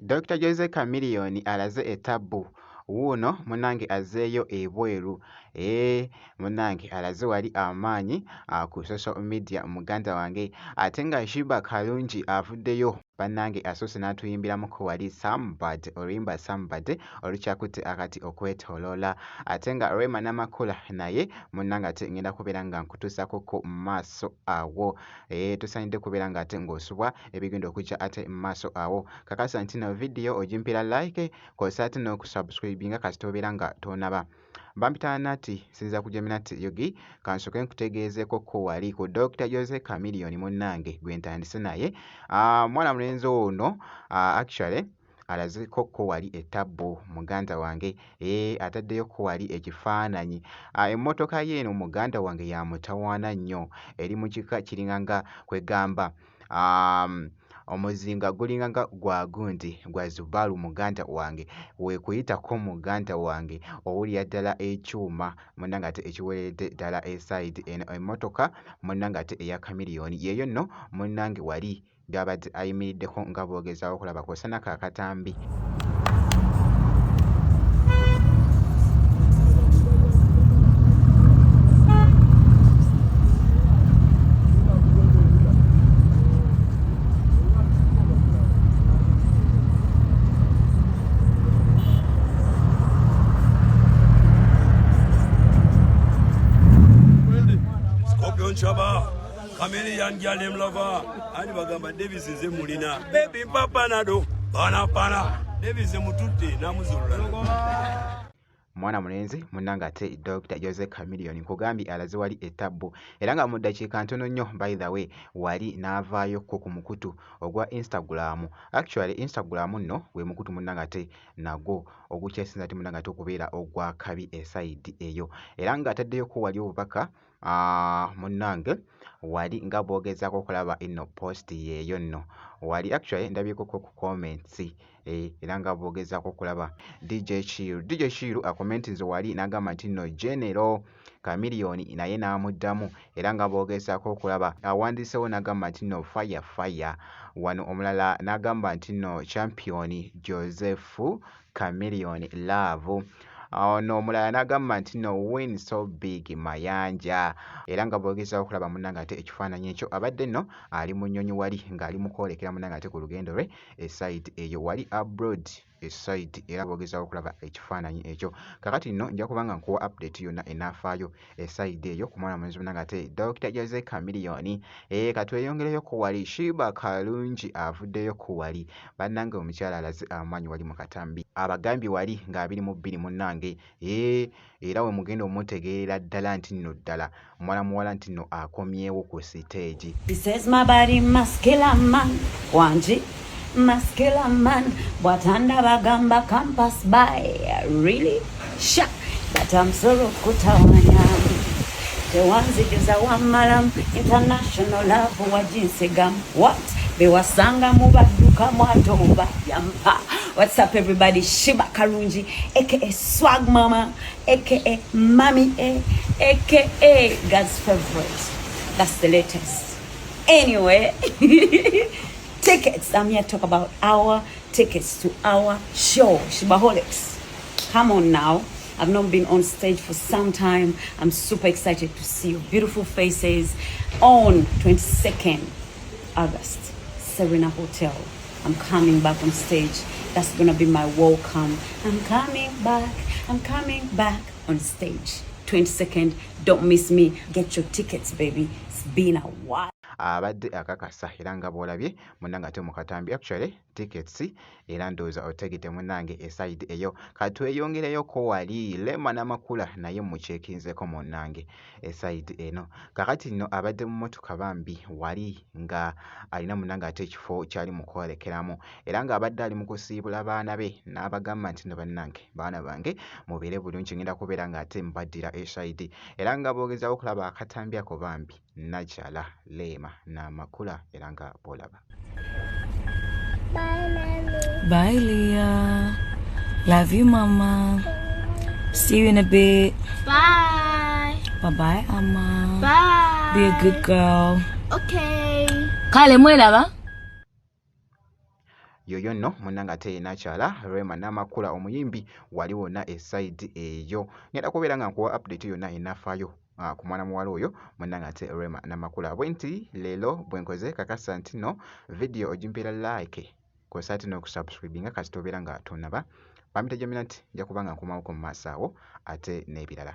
Dokita Jose Chameleone alaze ettabbu. Wuuno munnange azzeeyo ebweru. Eeh munnange alaze wali amaanyi ku social media muganda wange. Ate nga Sheebah Karungi avuddeyo bannange asoose n'atuyimbiramuko wali Somebody, oluyimba Somebody olukyakutte akati okwetooloola. Ate nga Rema Namakula naye munnange ate ngenda kubeera nga nkutuusaakokko mu maaso awo. Eeh tosaanidde kubeera ng'ate ng'osubwa ebigenda okujja ate mu maaso awo. Kakasa nti no vidiyo ogimpeera like kw'ossa ate n'okusubscribinga kasita obeera nga tonaba. Bampita Nati, nsinziira ku Jeminati Yogi, kansooke nkutegeezeeko ko wali ku Dokita Jose Chameleone munnange gwe ntandise naye. Mwana mulenzi ono actually alazeeko ko wali ettabbu muganda wange, eeh ataddeyo ko wali ekifaananyi. Emmotoka ye eno muganda wange ya mutawaana nnyo, eri mu kika kiringa nga kwegamba omuzinga gulinga nga gwa gundi gwa Zubalu muganda wange, weekuyitako muganda wange owulira ddala ekyuma munnange ate ekiwereredde ddala esayidi eno. Emmotoka munnange ate eya Chameleone y'eyo nno munnange wali gy'abadde ayimiriddeko nga bw'ogezaako okulaba kw'ossa nako akatambi. Scorpion Chaba, Chameleon girl them lover. Ani bagamba Davis nze mulina. Baby papa nado, pana pana. Davis mututte namuzulula. Mwana mulenzi munnange ate Dokita Jose Chameleone nkugambye alaze wali ettabbu era nga mu ddakiika ntono nnyo by the way wali n'avaayo ko ku mukutu ogwa Instagram. Actually Instagram nno gwe mukutu munnange ate nagwo ogukyasinze ate munnange ate okubeera ogw'akabi esayidi eyo era ng'ataddeyo ko wali obubaka munnange wali nga bw'ogezaako okulaba eno post yeeyo nno wali actually ndabyeko ko ku comments era nga bw'ogezaako okulaba DJ Shiru. DJ Shiru akomentinze wali n'agamba nti nno General Chameleone naye n'amuddamu era nga bw'ogezaako okulaba awandiiseewo n'agamba nti nno fire fire. Wano omulala n'agamba nti nno champion Joseph Chameleone love. Ono omulala n'agamba nti nno win so big Mayanja era nga bw'ogezaako okulaba munnange ate ekifaananyi ekyo abadde nno ali mu nnyonyi wali ng'ali mu kwolekera munnange ate ku lugendo lwe esayidi eyo wali abroad esayidi era bw'ogezaako okulaba ekifaananyi ekyo. Kaakati nno nja kuba nga nkuwa update yonna enaafaayo esayidi eyo ku mwana mulenzi munnange ate Dokita Jose Chameleone. Katweyongereyo ku wali Sheebah Karungi avuddeyo ku wali bannange omukyala alaze amaanyi wali mu katambi abagambye wali nga 22 munnange era we mugenda omutegeerera ddala nti nno ddala mwana muwala nti nno akomyewo ku siteegi. He says my body must kill a man. Wangi must kill a man. Bw'atanda bagamba campus by. Really? Sha. But I'm sorry kutawanya. Tewanzijuza wamalamu international love wajinsigamu. What? Bewasanga mubadduka mwatomba yampa. What's up everybody? Sheebah Karungi aka Swag Mama aka Mommy A aka God's favorite. That's the latest. Anyway, tickets. I'm here to talk about our tickets to our show, Sheebaholics. Come on now. I've not been on stage for some time. I'm super excited to see your beautiful faces on 22nd August, Serena Hotel. I'm coming back on stage. That's gonna be my welcome. I'm coming back. I'm coming back on stage. 22nd, don't miss me. Get your tickets, baby. It's been a while. Abadde akakasa era nga bw'olabye munnange ate mu katambi actually tickets era ndowooza otegedde munnange esayidi eyo. Katweyongereyo ko wali Rema Namakula naye mukyekinzeeko munnange esayidi eno. Kaakati nno abadde mu mmotoka bambi wali nga alina munnange ate ekifo ky'ali mu kwolekeramu era ng'abadde ali mu kusiibula baana be n'abagamba nti nno bannange baana bange mubeere bulungi ngenda kubeera ng'ate mbaddira esayidi era nga bw'ogezaako okulaba akatambi ako bambi Nakyala Rema Namakula era nga bw'olaba. Bye, Mommy. Bye, Leah. Love you, Mama. See you in a bit. Bye. Bye-bye, Amma. Bye. Be a good girl. Okay. Kale mwelaba. Yoyo nno munnange ate ye Nakyala Rema Namakula omuyimbi wali wonna e side eyo. Ngenda kubeera nga nkuwa update yonna enafaayo ku mwana muwala oyo munnange ate Rema Namakula. Bwe nti leero bwe nkoze, kakasa nti nno video ogimpeera like kw'ossa ate n'okusubscribinga kasita obeera nga tonnaba. Bampita Jamila nti nja kuba nga nkomawoko mu maaso awo ate n'ebirala.